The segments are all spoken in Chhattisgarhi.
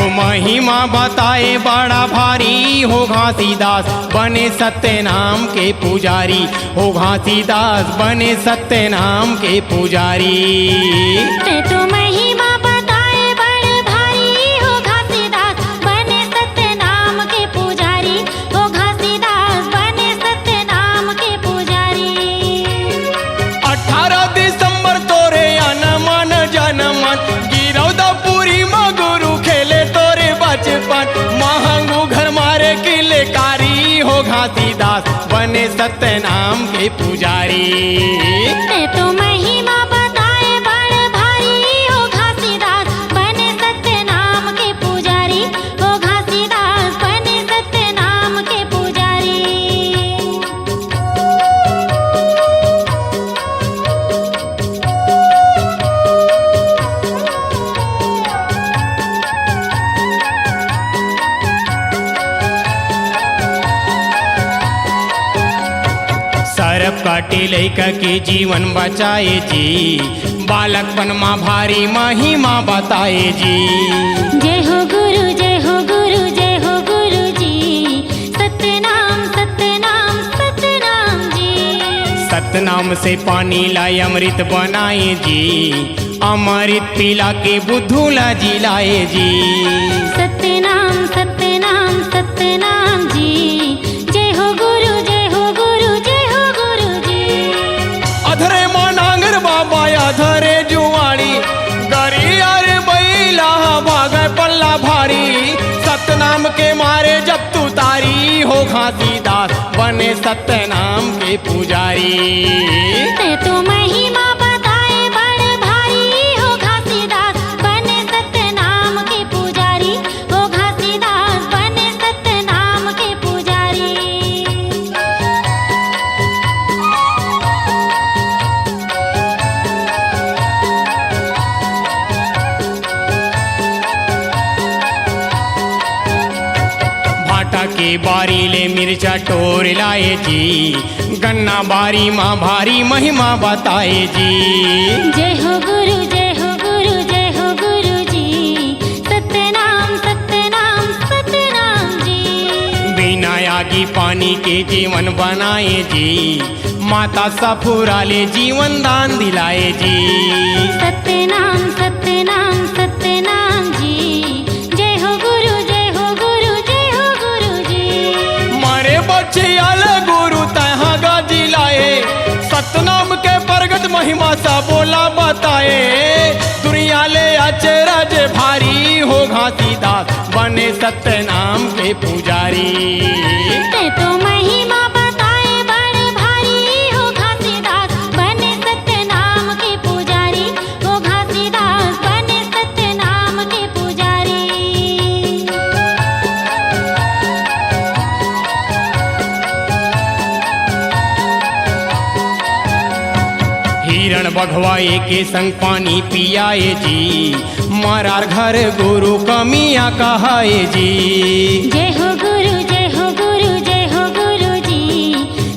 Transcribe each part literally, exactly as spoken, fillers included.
महिमा बताए बड़ा भारी हो घासीदास, बने सत्य नाम के पुजारी। हो घासीदास बने सत्य नाम के पुजारी। ते तो महिमा बताए बड़ भारी हो घासीदास, बने सत्य नाम के पुजारी। हो घासीदास बने सत्य नाम के पुजारी। अठारह दिसंबर तोरे अन मन जन मन, गिरौदापुरी म गुरु खेले तोरे बचपन। महंगू घर मारे किलेकारी हो घासीदास, बने सत्य नाम के पुजारी। ते तो महिमा बताए बड़ भारी हो घासीदास, बने सत्य नाम के पुजारी। हो घासीदास बने सत्य नाम के पुजारी। सरप काटे लइका के जीवन बचाए जी, बालकपन मा भारी महिमा बताए जी। जय हो गुरु, जय हो गुरु, जय हो गुरु जी। सतनाम, सतनाम, सतनाम जी। सतनाम से पानी ला अमृत बनाए जी, अमृत पिला के बुद्धू ला जिलाए जी। सतनाम, सतनाम, सतनाम जी। जय हो गुरु, जय हो गुरु, जय हो गुरु जी। अधरे मा नांगर बाबा, अधरे जुआड़ी, गरिया रे बैला भागे पल्ला भारी। सतनाम के मारे जब तू तारी हो घासीदास, बने सतनाम के पुजारी। ते तो महिमा बताए बड़ भारी हो घासीदास, बने सतनाम के पुजारी। हो घासीदास बने सतनाम के पुजारी। भाटा के बारी ले मिर्चा टोर लाए जी, गन्ना बारी मा भारी महिमा बताए जी। जय हो गुरु, जय हो गुरु, जय हो गुरु जी। सतनाम, सतनाम, सतनाम जी। बिना आगी पानी के जीवन बनाए जी, माता सफुरा ले जीवन दान दिलाए जी। सतनाम, सतनाम, सतनाम जी। जय हो गुरु, जय हो गुरु, जय हो गुरु जी। मारे बछिया ले गुरु तैहा गाजी लाए, सतनाम के प्रगट महिमा सा बोला बताए। दुनिया ले अचरज भारी हो घासीदास, बने सत्य नाम के पुजारी। ते तो महिमा बताए बड़ भारी हो घासीदास, बने सत्य नाम के पुजारी। हो घासीदास बने सत्य नाम के पुजारी। हिरण बघवा एके संग पानी पियाए जी, मरार घर गुरु कमिया कहाए जी। जय हो गुरु, जय हो गुरु, जय हो गुरु जी।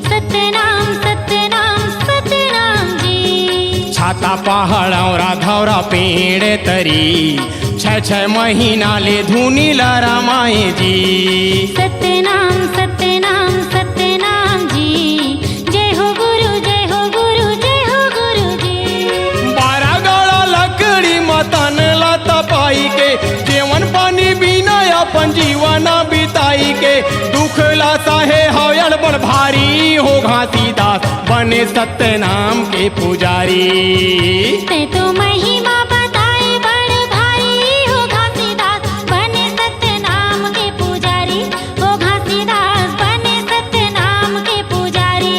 सतनाम, सतनाम, सतनाम जी। छाता पहाड़ औरा धौरा पेड़ तरी, छह छह महीना ले धुनी ला रामाए जी। सतनाम, सतनाम, सतनाम जी। जय हो गुरु, जय हो गुरु, जय हो गुरु जी। बारह गाड़ा लकड़ी म तन ला तपाई के, जेवन पानी बिना अपन जीवन बिताई के, दुख ला सहे हव अड़बड़ भारी हो घासीदास, बने सत्य नाम के पुजारी। ते तो महिमा बताए बड़ भारी हो घासीदास, बने सत्य नाम के पुजारी। हो घासीदास बने सत्य नाम के पुजारी।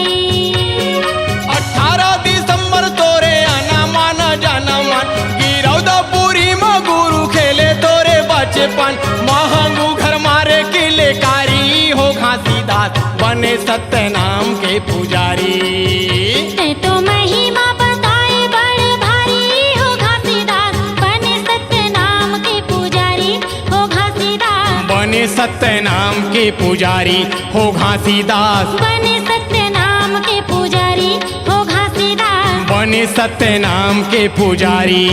अठारह दिसंबर तोरे आना माना जाना मन, गिरौदापुरी म गुरु खेले तोरे बचपन। महंगू घर मारे किलेकारी हो घासीदास, बने सत्य नाम के पुजारी। ते तो महिमा बताए बड़ भारी हो घासीदास, बने सत्य नाम के पुजारी। हो घासीदास बने सत्य नाम के पुजारी। हो घासीदास बने सत्य नाम के पुजारी। हो घासीदास बने सत्य नाम के पुजारी।